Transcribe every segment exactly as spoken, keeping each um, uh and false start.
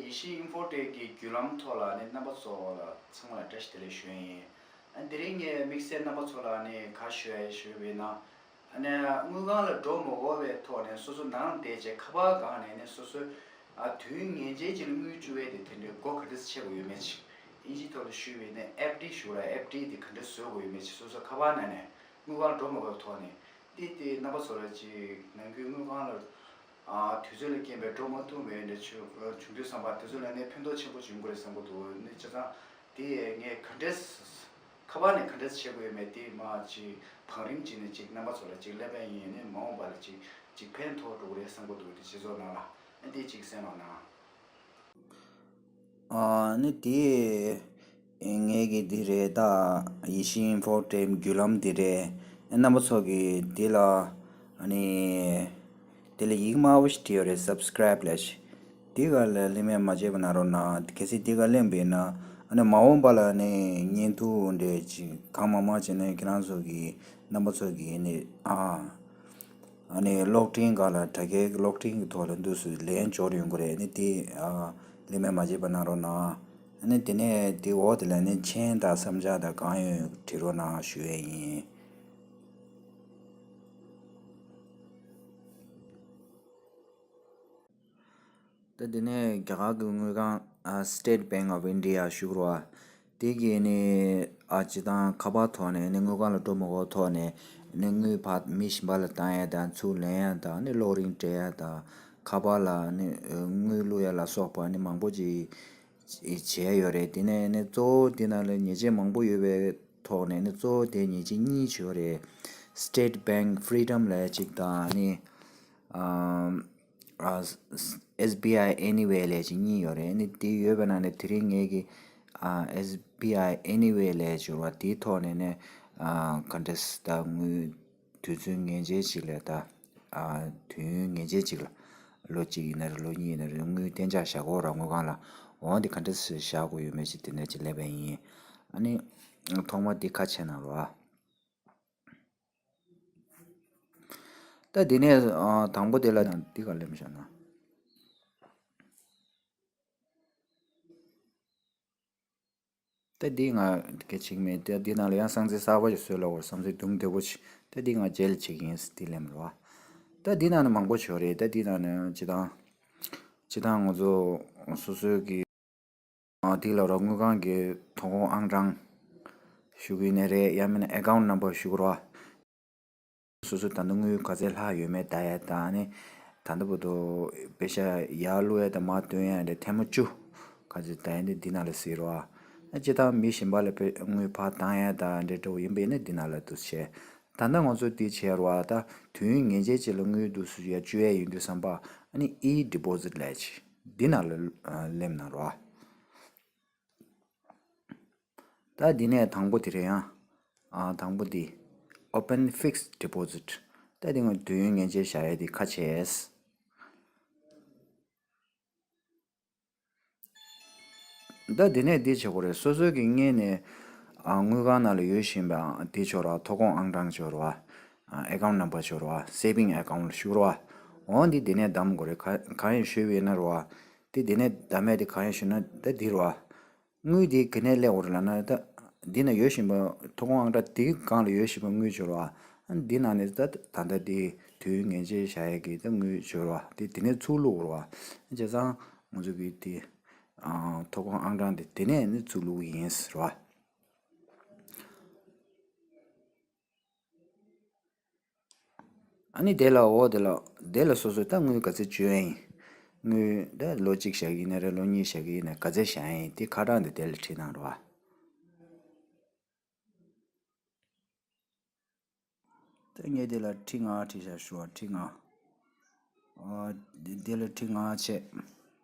ཡེ་ཤེས་ཨིན་ཧྥོ་ཊེག་གི་བརྒྱུད་ལམ་ཐོག་ལ་ནི་རྣམ་པ་ཚོ་ལ་ཚང་མ་ལ་བཀྲ་ཤིས་བདེ་ལེགས་ཞུ་ཡ་ཡིན། ཨ་དེ་རིང་ངས་དམིགས་བསལ་རྣམ་པ་ཚོ་ལ་ནི་ག་ཞུ་ཡ་ཞུས་པ་ཡིན་ན། ཨ་ནི་དངུལ་ཁང་ལ་འགྲོ་མ་དགོས་པའི་ཐོག་ནས་སོ་སོ་ནང་ལ་བསྡད་བྱས་ཁ་པར་སྒང་ནས་ནི་སོ་སོའི་ཨ་དུས་ཡུན་ངེས་ཅན་ཅིག་ལ་དངུལ་བཅུག་ཡས་དེ་དེ་འདྲའི་སྒོ་ག་འདྲས་ཕྱེ་དགོས་ཡོད་མེད་ཅིག་ཨིན་ཇིའི་ཐོག་ལ་ཞུས་པ་ཡིན་ན་ཨེཕ་ཌི་ཞུ་ར། ཨེཕ་ཌི་དེ་ག་འདྲས་བཟོ་དགོས་ཡོད་མེད་ཅིག་སོ་སོ་ཁ་པར་ནང་ནས་དངུལ་ཁང་ལ་འགྲོ་མ་དགོས་པའི་ཐོག་ནས་དེ་དེ་རྣམ་པ་ཚོ་ལ་ཅིག་ནམ་རྒྱུན་དངུལ་ཁང་ལ་ཨ་དུས་ཚོད་ལ་རྐྱེན་པས་འགྲོ་མ་ཐུབ་མེད་འདྲ་ཆུ་བྱུང་དུས་བསམ་པ་དེ་ཚོ་ལ་ནི་ཕན་ཐོགས་ཆེན་པོ་བྱུང་གི་རེད་བསམ་གི་འདུག་ནི་བྱས་ཙང་དེ་ངས་ག་འདྲས་ཁ་པར་ནས་ག་འདྲས་བྱེད་དགོས་ཡོད་མེད་དེ་མ་ཅིག་བང་རིམ་ཅིག་ནས་ཅིག་རྣམ་པ་ཚོ་ལ་ཅིག་ལེན་པ་ཡིན། ནི་མ་འོངས་པ་ལ་ཅིག་ཅིག་ཕན་ཐོགས་འགྲོ་གི་རེད་བསམ་གི་འདུག་དེ་སྤྱི་ཚོགས་ནང་ལ་ཨ་དེ་ཅིག་གསན་རོགས་གནང་། ཨ་ནི་དེ་ངས་ཀྱི་འདི་རེད། ད་ཡེ་ཤེས་ཨིན་ཧྥོ་ཊེག་བརྒྱུད་ལམ་འདི་རེད། རྣམ་པ་ཚོ་གི་འདི་ལ་ཨ་ནི་དེ་ལ་ཡིག་དམར་པོ་ཞིག་བྲིས་ཡོད་རེད། སབ་སི་ཀ་རེབ་ལབ་ཞིག་དེ་ག་ལ་ལེན་མེད་མ་བརྗེད་པ་གནང་རོགས་གནང་། གལ་སྲིད་དེ་ག་ལེན་པ་ཡིན་ན་ཨ་ནི་མ་འོངས་པ་ལ་ནི་བརྙན་ཐུང་འདྲ་ཅིག་གང་མང་མང་བྱས་ནས་ཁྱེད་རང་ཚོ་གི་རྣམ་པ་ཚོ་གི་ནི་ཨ། ཨ་ནི་གློག་འཕྲིན་སྒང་ལ་དྲ་རྒྱའི་གློག་འཕྲིན་གྱི་ཐོག་ལ་འདུག་སེ་ལན་འབྱོར་ཡོང་གི་རེད། ཨ་ནི་དེ་ཨ་ལེན་མེད་མ་བརྗེད་པ་གནང་རོགས་གནང་། ཨ་ནི་དེ་ནས་དེ་འོག་དེ་ལ་ནི་མཆན་དང་བསམ་འཆར་དང་གང་ཡོད་བྲིས་རོགས་གནང་ཞུ་ཡས་ཡིན། ད་དེ་ནས་རྒྱ་གར་གྱི་དངུལ་ཁང་ཨ་State Bank of India ཞུ་དགོས་རེད་བ། དེ་གིས་ནི་ཨ་སྤྱི་བཏང་ཁ་པར་ཐོག་ནས་ནི་དངུལ་ཁང་ལ་འགྲོ་མ་དགོས་ཐོག་ནས་ནི་དངུལ་ཕར་མི་གཞན་པ་ལ་བཏང་ཡས་དང་ཚུར་ལེན་ཡས་དང་ནི་གློག་རིན་སྤྲད་ཡས་དང་ཁ་པར་ལ་ནི་དངུལ་བླུག་ཡས་ལ་སོགས་པ་ནི་མང་པོ་ཅིག་བྱས་ཡོད་རེད། དེ་ནས་ནི་གཙོ་བོ་འདི་ནང་ལ་ཉེས་ཆད་མང་པོ་ཡོད་པའི་ཐོག་ནས་ནི་གཙོ་བོ་དེ་ཉེས་ཆད་གཉིས་ཡོད་རེད། State Bank Freedom ལབ་ཅིག་དང་ནི་ཨ་ཨ་SBI Anywhere ལབ་ཅིག་གཉིས་ཡོད་རེད། ནི་དེ་ཡོད་པའི་ནང་ནས་དེ་རིང་ངེད་ཀྱི་ཨ་SBI Anywhere ལབ་ཅིག་ཡོད་རེད་བ། དེའི་ཐོག་ནས་ནི་ཨ་ག་འདྲས་ད་དངུལ་དུས་ཚོད་ངེས་ཅན་ཞིག་ལ་ད་ཨ་དུས་ཡུན་ངེས་ཅན་ཅིག་ལ་ལོ་གཅིག་ཡིན་ན་རེད། ལོ་གཉིས་ཡིན་ན་རེད། དངུལ་གཏན་འཇགས་བཞག་དགོས་ར། དངུལ་ཁང་ལ་འོང་དེ་ག་འདྲས་བཞག་དགོས་ཡོད་མེད་ཅིག་དེ་འདྲ་ཅིག་ལབ་པ་ཡིན། ཨ་ནི་ཐོག་མ་འདི་ཁ་ཕྱེ་གནང་རོགས་ཨ། ད་འདི་ནས་ཨ་དང་པོ་དེ་ལ་འདི་ག་ལེམ་བཞག་ན། ད་འདི་ང་སྐད་ཆིག་མེད། ད་འདི་ནང་ལ་ཡང་གསང་ཚིག་གསར་པ་ཞིག་བཟོས་ལ་འོར་བསམ་ཚིག་དུང་དེ་པོ་ཆེ། ད་འདི་ང་རྗེས་ལ་ཆིག་ཡིན་འདི་ལེམ་རོ། ད་འདི་ནང་ནས་མང་པོ་ཆོ་རེད། ད་འདི་ནང་ནས་སྤྱི་བཏང་སྤྱི་བཏང་ང་ཚོ་སོ་སོའི་གི་ཨ་དེ་ལ་རོགས་དངུལ་ཁང་གི་ཐོ་ཁོངས་ཨང་གྲངས་ཞུ་གི་ཡིན་ནའི་རེད། ཡང་མིན་ན་ཨེ་ཀའུན་ཊི་ནམ་བར་ཞུ་གི་རོགས། སོ་སོ་ད་ལྟ་དངུལ་ག་ཚད་ལྷག་ཡོད་མེད་ལྟ་ཡ་དང་ནི། ད་ལྟ་བར་དུ་པེ་ཤ་ཡར་བླུག་ཡ་དང་མར་བཏོན་ཡ་འདྲ་ཐེངས་མ་བཅུ་ག་ཚད་ལྟ་ཡ་འདི་འདི་ནང་ལ་གཟིགས་རོགས་ཨ། སྤྱི་བཏང་མི་གཞན་པ་ལ་པེ་དངུལ་ཕར་བཏང་ཡ་དང་འདྲ་འདྲ་བོ་ཡིན་པ་ཡིན་ན་འདི་ནང་ལ་འདུག་བྱས། ད་ལྟ་ང་ཚོ་འདི་བྱས་རོགས་ཨ། ད་དུས་ཡུན་ངེས་ཅན་ཅིག་ལ་དངུལ་འདུག་སུ་ཡ་བཅུག་ཡ་ཡིན་དུས་ཙམ་པ་ཨ་ནི་ཨི་ཌི་པོ་ཟིཊ་ལབ་ཅིག་འདི་ནང་ལ་ཨ་ལེམ་གནང་རོགས་ཨ། ད་འདི་ནས་དང་པོ་དེ་རེད་ཡ། ཨ་དང་པོ་འདི་Open Fixed Deposit། ད་འདི་ང་དུས་ཡུན་ངེས་ཅན་བཞག་ཡས་འདི་ཁ་ཕྱེ། ད་འདི་ནས་འདི་བྱེད་དགོས་རེད། སོ་སོའི་གི་སྔོན་ནས་ཨ་དངུལ་ཁང་ནང་ལ་ཡོད་བཞིན་པའི་འདི་ཆོག་ར། ཐོ་ཁོངས་ཨང་གྲངས་ཆོག་ར། ཨེ་ཀའུན་ཊི་ནམ་བར་ཆོག་ར། སེ་བིང་ཨེ་ཀའུན་ཊི་ཞུ་ར། འོ་འདི་འདི་ནས་བདམས་དགོས་རེད། ག་གང་ཡིན་ཞུས་པ་ཡིན་ན་ར། འདི་འདི་ནས་བདམས་ཡས་འདི་གང་ཡིན་ཞུས་ན་ད་འདི་ར། དངུལ་དེ་ག་ནས་སླེབས་ཡོད་རེད་ལབ་ན། ད་འདི་ན་ཡོད་བཞིན་པ་ཐོ་ཁོངས་ཨང་གྲངས་དེའི་སྒང་ལ་ཡོད་བཞིན་པ་དངུལ་འབྱོར་བ། འདི་ནང་ནས་ད་ད་ལྟ་དེ་དུས་ངེས་ཅན་བཞག་ཡས་ཀྱི་ད་དངུལ་འབྱོར་བ་དེ་དེ་ནས་ཚུར་བླུགས་རོགས། བྱས་ཙང་ང་ཚོ་གི་དེ་ཨ་ཐོ་ཁོངས་ཨང་གྲངས་དེ་དེ་ནས་ནི་ཚུར་བླུགས་ཡིན་ཟེར་བ། ཨ་ནི་དེ་ལ་འོ་དེ་ལ་དེ་ལ་སོ་སོས་ད་དངུལ་ག་ཚད་བཅོལ་ཡིན། དངུལ་ད་ལོ་གཅིག་བཞག་གི་ཡིན་ན་རེད། ལོ་གཉིས་བཞག་གི་ཡིན་ན་ག་ཚད་བཞག་ཡིན་དེ་ཁ་གྲངས་དེ་དེ་ལ་བྲིས་གནང་རོགས། ད་ངས་དེ་ལ་ཁྲི་ལྔ་བྲིས་བཞག་ཞུ་བ་ཁྲི་ལྔ། ཨ་དེ་དེ་ལ་ཁྲི་ལྔ་བྱས།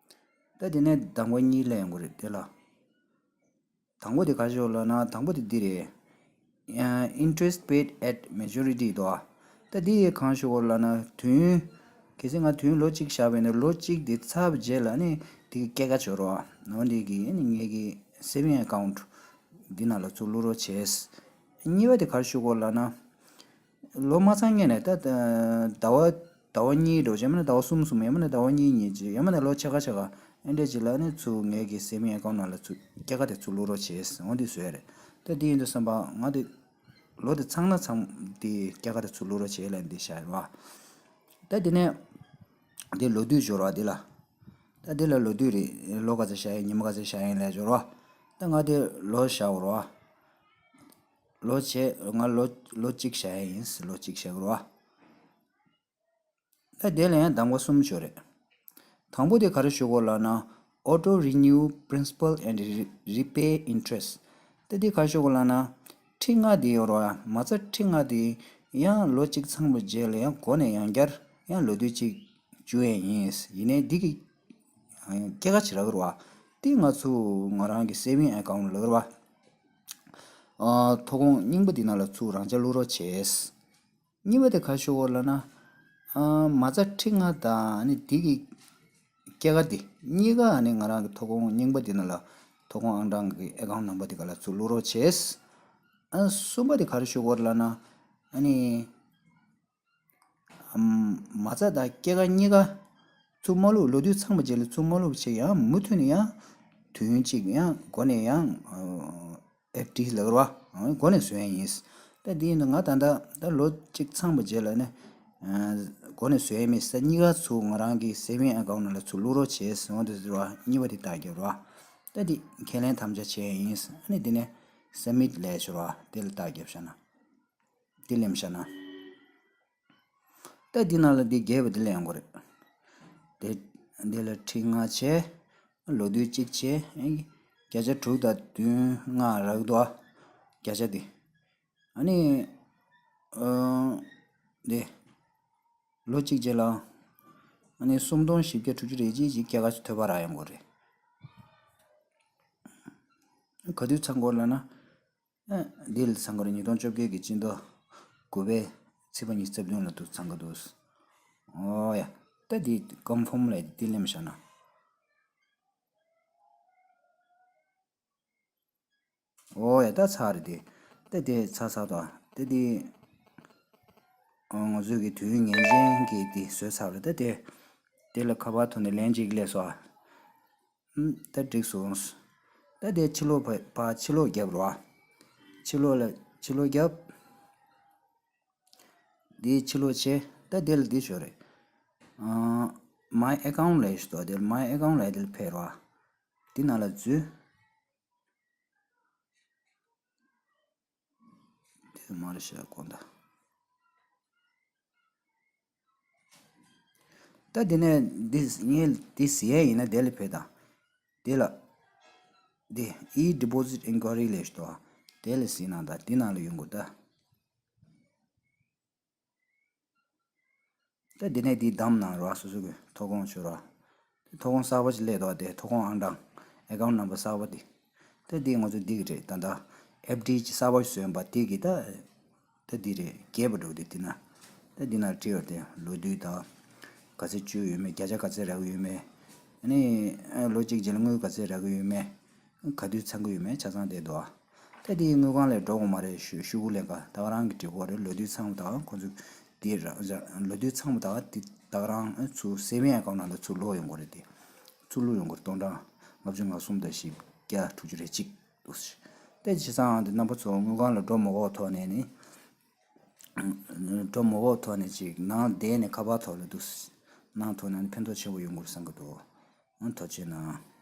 ད་དེ་ནས་དང་པོ་གཉིས་ལེན་དགོས་རེད་དེ་ལ། དང་པོ་དེ་ག་ཞོག་ལབ་ན་དང་པོ་དེ་འདི་རེད། ཨ་interest paid at maturity དོ། ད་འདི་གང་ཞོག་ལབ་ན་དུས་ཡུན། གལ་སྲིད་ང་དུས་ཡུན་ལོ་གཅིག་བཞག་པ་ཡིན་ན་ལོ་གཅིག་དེ་ཚར་བའི་རྗེས་ལ་ནི་དེ་གི་སྐྱེད་ཀ་འབྱོར་བ། འོ་འདི་གི་ནི་ངེད་ཀྱི་saving account འདི་ནང་ལ་ཚུར་བླུག་རོགས་བྱས། གཉིས་པ་དེ་ག་ཞོག་ལབ་ན། ལོ་མ་ཚང་སྔོན་ནས་ད་ཟླ་བ་ ཟླ་བ་གཉིས་འགྲོ་ཅིག་ཡང་མིན་ན་ཟླ་བ་གསུམ་གསུམ་ཡང་མིན་ན་ཟླ་བ་གཉིས་གཉིས་ཅིག་ཡང་མིན་ན་ལོ་ཕྱེད་ཀ་ཕྱེད་ཀ་ཨེ་འདྲས་ཅིག་ལ་ནི་ཚུར་ངའི་གི་saving account་ནང་ལ་ཚུར་སྐྱེད་ཀ་དེ་ཚུར་བླུག་རོགས་བྱེད་འོ་འདི་བཟོས་རེད། ད་འདི་ཡིན་དུས་བསམ་པ་ང་འདི་ལོ་དེ་ཚང་ན་ཚང་དེ་སྐྱེད་ཀ་དེ་ཚུར་བླུག་རོགས་བྱེད་ལ་འདི་བཞག་རེད་བ། ད་འདི་ནས་འདི་ལོ་དུས་འབྱོར་བ་འདི་ལ། ད་འདི་ལ་ལོ་དུས་རེད། ལོ་ག་ཚོད་བཞག་ཡིན་ཉི་མ་ག་ཚོད་བཞག་ཡིན་ལས་འབྱོར་བ། ད་ང་འདི་ལོ་བཞག་རོགས་བ། ལོ་བྱས་ང་ལོ་ལོ་གཅིག་བཞག་ཡིན་ལོ་གཅིག་བཞག་རོགས་བ། ད་དེ་ལ་ཡང་གདམ་ག་གསུམ་ཡོད་རེད། དང་པོ་དེ་ག་རེ་ཞུ་དགོས་ལབ་ན། Auto Renew Principal and Re- Repay Interest། ད་དེ་ག་རེ་ཞུ་དགོས་ལབ་ན། ཁྲི་ལྔ་དེ་ཡོད་རེད་བ། མ་རྩ་ཁྲི་ལྔ་དེ་ཡང་ལོ་གཅིག་ཚང་བའི་རྗེས་ལ་ཡང་འགོ་ནས་ཡང་བསྐྱར་ཡང་ལོ་དུས་གཅིག་བཅུག་ཡས་ཡིན། ཡིན་ནའི་འདི་གི་སྐྱེད་ཀ་བྱེད་རག་གི་རེད་བ། དེ་ང་ཚོ་ང་རང་གི་saving account་ལ་རེད་བ། ཨ་ཐོ་ཁོངས་རྙིང་པ་འདི་ནང་ལ་ཚུར་རང་འཇགས་བླུག་རོགས་བྱས། གཉིས་པ་དེ་ག་རེ་ཞུ་དགོས་ལབ་ན། ཨ་མ་རྩ་ཁྲི་ལྔ་དང་ནི་དེ་གི་སྐྱེད་ཀ་དེ་གཉིས་ཀ་ནི་ང་རང་གི་ཐོ་ཁོངས་རྙིང་པ་དེ་ནང་ལ་ཐོ་ཁོངས་ཨང་གྲངས་ཀྱི་account number་དེ་ག་ལ་ཚུར་བླུག་རོགས་བྱས། ཨ་གསུམ་པ་དེ་ག་རེ་ཞུ་དགོས་ལབ་ན། ཨ་ནི་ཨམ་མ་རྩ་དང་སྐྱེད་ཀ་གཉིས་ཀ་ཚུར་མ་བླུག་ལོ་དུས་ཚང་བའི་རྗེས་ལ་ཚུར་མ་བླུག་བྱས་ཡང་མུ་མཐུད་ནས་ཡང་དུས་ཡུན་གཅིག་ཡང་འགོ་ནས་ཡང་ཨ་F D་ལབ་ར་བ། འགོ་ནས་བཟོ་ཡ་ཡིན། ད་འདི་ཡིན་དུས་ང་ད་ལྟ་ད་ལོ་གཅིག་ཚང་བའི་རྗེས་ལ་ནི་འགོ་ནས་བཟོ་ཡ་མེད་ས་གཉིས་ཀ་ཚུར་ང་རང་གི་saving account་ནང་ལ་ཚུར་བླུག་རོགས་བྱས་ཟེར་བ་འདི་ཟེར་བ་གཉིས་པ་དེ་རྟགས་རྒྱབ་ར་བ། ད་འདི་ཁས་ལེན་དམ་བཅའ་བྱས་ཡིན། ཨ་ནི་འདི་ནས་submit་ལས་ཞོར་བ་དེ་ལ་རྟགས་རྒྱབ་བཞག་ན། འདི་ལེམ་བཞག་ན། ད་འདི་ནང་ལ་འདི་རྒྱས་པ་འདི་ལ་ཡང་དགོས་རེད། དེ་འདི་ལ་ཁྲི་ལྔ་བྱས། ལོ་དུས་གཅིག་བྱས། བརྒྱ་ཆ་དྲུག་དང་བདུན་ལྔ་རག་འདུག་ཨ། བརྒྱ་ཆ་འདི། ཨ་ནི། ཨ་འདི། ལོ་གཅིག་རྗེས་ལ། ཨ་ནི་སུམ་སྟོང་བཞི་བརྒྱ་དྲུག་ཅུ་རེ་གཅིག་ཅིག་སྐྱེད་ཀ་ཞིག་ཐོབ་པ་རག་ཡོང་དགོས་རེད། ག་དུས་ཚང་དགོས་ལབ་ན། ཨ་འདི་ལ་ཚང་གི་རེད། ཉིས་སྟོང་བཅོ་བརྒྱད་ཀྱི་སྤྱི་ཟླ་དགུ་པའི་ཚེས་པ་ཉི་ཤུ་རྩ་བདུན་ལ་འདུག་ཚང་གི་འདུག་ཨོ་ཡ། ད་འདི་confirm་ལ་འདི་ལེམ་བཞག་ན། ཨོ་ཡ་ད་ཚར་རེད་དེ། ད་དེ་ཚར་ཚར་དོ། ད་དེ། ཨ་ང་ཚོས་ཀྱི་དུས་ཡུན་ངེས་ཅན་གྱི་དེ་བཟོས་ཚར་རེད་ད་དེ། དེ་ལ་ཁ་པར་ཐོག་ནས་ལན་གཅིག་སླེབས་སོང་ཨ། ཨུམ། ད་འགྲིག་སོང་། ད་དེ་ཕྱི་ལོགས་ཕ་ཕ་ཕྱི་ལོགས་རྒྱབ་རོགས་ཨ། ཕྱི་ལོགས་ལ་ཕྱི་ལོགས་རྒྱབ། འདི་ཕྱི་ལོགས་བྱས། ད་དེ་ལ་འདི་ཞོར་རེད། ཨ་my account་ལབ་ཞིག་འདུག་དེ་ལ་my account་ལབ་དེ་ལ་ཕེབས་རོགས་ཨ། འདི་ནང་ལ་འཛུལ། དེ་མ་རེད་ཤག་དགོངས་དག་ད་དེ་ནས་འདི་ངས་འདི་ཟེར་ཡས་ཡིན་ན་དེ་ལ་ཕེབས་དང་། དེ་ལ། འདི་e-deposit inquiry་ལབ་ཞིག་འདུག་ཨ། དེ་ལ་གཟིགས་གནང་དང་འདི་ནང་ལ་ཡོང་དགོས་ད། ད་འདི་ནས་འདི་བདམས་གནང་རོགས་སོ་སོ་གི་ཐོ་ཁོངས་ཞུ་རོགས། ཐོ་ཁོངས་གསར་པ་ཞིག་སླེབས་འདུག་དེ་ཐོ་ཁོངས་ཨང་གྲངས་account number་གསར་པ་འདི། ད་འདི་ང་ཚོ་འདི་གི་རེད་ད་ལྟ་F D་ཅིག་གསར་པ་ཞིག་བཟོས་ཡིན་པ་འདི་གི་ད། ད་འདི་རེད་རྒྱས་པ་འགྲོ་འདི་འདི་ན། ད་འདི་ན་བྲིས་ཡོད་དེ་ལོ་དུས་དང་། ག་ཚོད་བཅུག་ཡོད་མེད་བརྒྱ་ཆ་ག་ཚོད་རག་གི་ཡོད་མེད། ཨ་ནི། ལོ་གཅིག་རྗེས་ལ་དངུལ་ག་ཚོད་རག་གི་ཡོད་མེད། ག་དུས་ཚང་གི་ཡོད་མེད་ཆ་ཚང་བསྡད་འདུག་ཨ། ད་དེའི་དངུལ་ཁང་ལས་འགྲོ་དགོས་མ་རེད་ཤུ་ཤུ་གུ་ལེན་ག་ད་ག་རང་གི་འབྲི་དགོས་རེད་ལོ་དུས་ཚང་མ་ད་ག་ཁོ་ཚོ་དེ་ར་ལོ་དུས་ཚང་མ་ད་ག་དེ་ད་ག་རང་ཚུར་saving account་ནང་ལ་ཚུར་ལོག་ཡོང་དགོས་རེད་དེ། ཚུར་བླུག་ཡོང་དགོས་རེད་སྟོང་ཕྲག་ལྔ་བཅུ་ང་གསུམ་དང་བཞི་བརྒྱ་དྲུག་ཅུ་རེ་གཅིག་འདུག་དེ་བྱས་ཙང་དེ་རྣམ་པ་ཚོ་དངུལ་ཁང་ལ་འགྲོ་མ་དགོས་ཐོག་ནས་ནི། འགྲོ་མ་དགོས་ཐོག་ནས་ཅིག་ནང་བསྡད་ནས་ཁ་པར་ཐོག་ལ་འདུག་ནང་ཐོག་ནས་ནི་ཕན་ཐོགས་ཆེན་པོ་ཡོང་དགོས་རེད་བསམ་གི་འདུག་ཨང་ཐུགས་རྗེ་གནང་།